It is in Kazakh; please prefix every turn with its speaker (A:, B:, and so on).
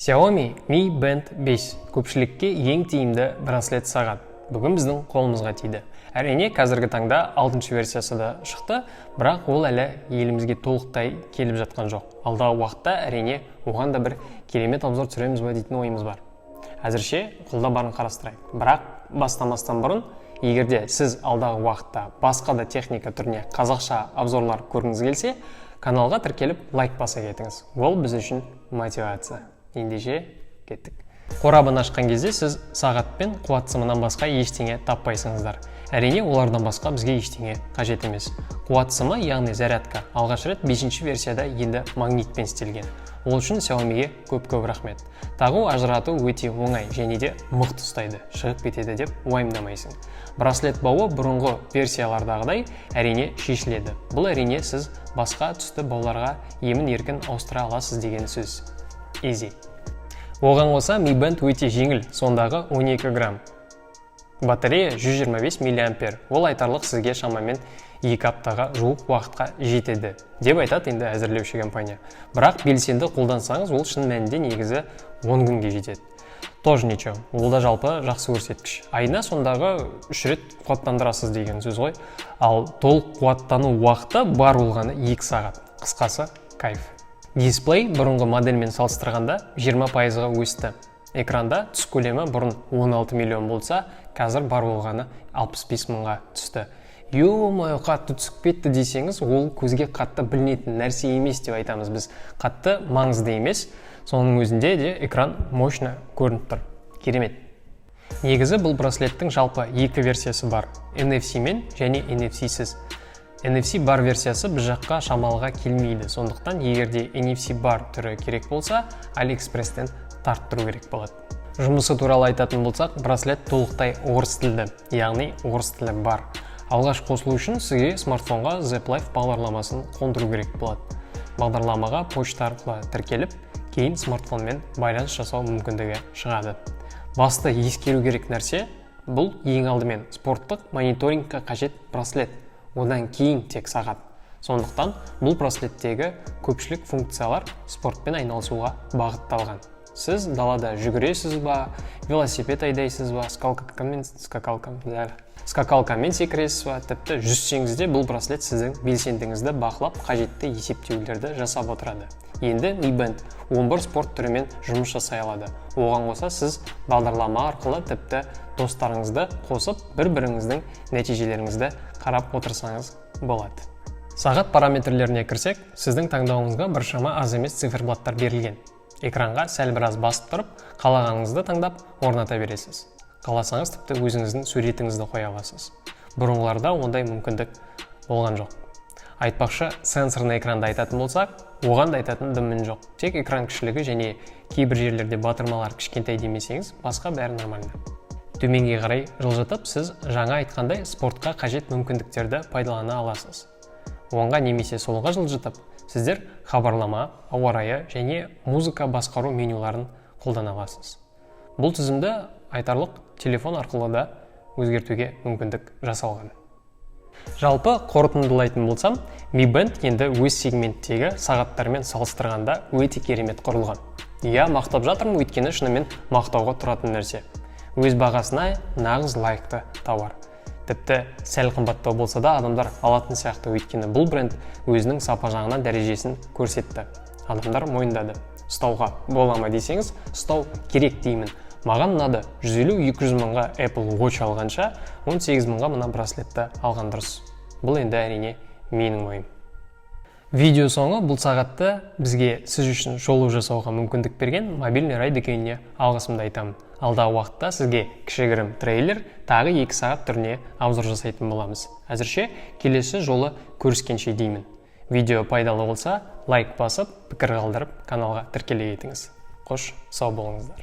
A: Xiaomi Mi Band 5 көпшілікке ең тиімді браслет сағат. Бүгін біздің қолымызға тиді. Әрине, қазіргі таңда 6 версиясы да шықты, бірақ ол әлі елімізге толықтай келіп жатқан жоқ. Алдағы уақытта, әрине, оған да бір керемет обзор түсіреміз ба дейтін ойымыз бар. Әзірше қолда барын қарастырайық. Бірақ бастамастан бұрын, егер де сіз алдағы уақытта басқа да техника түріне қазақша обзорлар көргіңіз келсе, каналға тіркеліп, лайк баса кетіңіз. Ол біз үшін мотивация. Ендеше, кеттік. Қорабын ашқан кезде сіз сағат пен қуат сымынан басқа ештеңе таппайсыңыздар. Әрине, олардан басқа бізге ештеңе қажет емес. Қуат сымы, яғни зарядка, алғаш рет 5 версияда енді магнитпен істелген. Ол үшін Xiaomi'ге көп-көп рахмет. Тағу, ажырату өте оңай және де мықты ұстайды, шығып кетеді деп уайымдамайсың. Браслет бауы бұрынғы версиялардағыдай, әрине, шешіледі. Бұл, әрине, сіз басқа түсті бауларға емін еркін ауыстыра аласыз деген сөз. Easy. Оған қоса, Mi Band өте жеңіл, сондағы 12 грамм. Батарея 125 миллиампер. Ол айтарлық, сізге шамамен 2 аптаға жуық уақытқа жетеді деп айтады енді әзірлеуші компания. Бірақ белсенді қолдансаңыз, ол шын мәнінде негізі 10 күнге жетеді. Тоже ничего, ол да жалпы жақсы көрсеткіш. Айына сондағы үш рет қуаттандырасыз деген сөз ғой. Ал толық қуаттану уақыты бар болғаны 2 сағат. Қысқасы, кайф. Дисплей бұрынғы модельмен салыстырғанда 20%-ға өсті. Экранда түс көлемі бұрын 16 миллион болса, қазір бар болғаны 65 мыңға түсті. Ё-моё, қатты түсіп кетті десеңіз, ол көзге қатты білінетін нәрсе емес деп айтамыз біз. Қатты маңызды емес. Соның өзінде де экран мощно көрініп тұр. Керемет. Негізі, бұл браслеттің жалпы екі версиясы бар. NFC мен және NFC-сіз. NFC бар версиясы біз жаққа шамалыға келмейді. Сондықтан егер де NFC бар түрі керек болса, Алиэкспресстен тарттыру керек болады. Жұмысы туралы айтатын болсақ, браслет толықтай орыс тілді, яғни орыс тілі бар. Алғаш қосылу үшін сізге смартфонға Zepp Life бағдарламасын қондыру керек болады. Бағдарламаға почта арқылы тіркеліп, кейін смартфонмен байланыс жасау мүмкіндігі шығады. Басты ескеру керек нәрсе: бұл ең алдымен спорттық мониторингқа қажет браслет, одан кейін тек сағат. Сондықтан бұл браслеттегі көпшілік функциялар спортпен айналысуға бағытталған. Сіз далада жүгіресіз ба, велосипед айдайсыз ба, скакалкамен секіресіз ба, тіпті жүзсеңіз де, бұл браслет сіздің белсендігіңізді бақылап, қажетті есептеулерді жасап отырады. Енді Mi Band 11 спорт түрімен жұмыс жасай алады. Оған қоса, сіз бағдарлама арқылы тіпті достарыңызды қосып, бір-біріңіздің нәтижелеріңізді қарап отырсаңыз болады. Сағат параметрлеріне кірсек, сіздің таңдауыңызға біршама аз емес циферблаттар берілген. Экранға сәл біраз басып тұрып, қалағаныңызды таңдап орната бересіз. Қаласаңыз, тіпті өзіңіздің суретіңізді қоя аласыз. Бұрынғыларда ондай мүмкіндік болған жоқ. Айтпақшы, сенсорный экранды айтатын болсақ, оған да айтатын дым мін жоқ. Тек экран кішілігі және кейбір жерлерде батырмалар кішкентай демесеңіз, басқа бәрі нормально. Төменге қарай жылжытып, сіз жаңа айтқандай спортқа қажет мүмкіндіктерді пайдалана аласыз. Оңға немесе солға жылжытып, сіздер хабарлама, ауа райы және музыка басқару менюларын қолдана аласыз. Бұл тізімді айтарлық телефон арқылы да өзгертуге мүмкіндік жасалған. Жалпы қорытындылайтын болсам, Mi Band енді өз сегменттегі сағаттармен салыстырғанда өте керемет құрылған. Иә, мақтап жатырмын, өйткені шынымен мақтауға тұратын нәрсе. Өз бағасына нағыз лайықты тауар. Тіпті сәл қымбаттау болса да, адамдар алатын сияқты, өйткені бұл бренд өзінің сапа жағынан дәрежесін көрсетті, адамдар мойындады. Ұстауға бола ма десеңіз, ұстау керек деймін. Маған ұнады. 150-200 мыңға Apple Watch алғанша, 18 мыңға мына браслетті алған дұрыс. Бұл енді, әрине, менің ойым. Видео соңы бұл сағатты бізге сіз үшін шолу жасауға мүмкіндік берген Мобильный рай дүкеніне алғысымды айтамын. Алдағы уақытта сізге кішігірім трейлер, тағы 2 сағат түріне обзор жасайтын боламыз. Әзірше келесі жолы көріскенше деймін. Видео пайдалы болса, лайк басып, пікір қалдырып, каналға тіркеле кетіңіз. Қош, сау болыңыздар.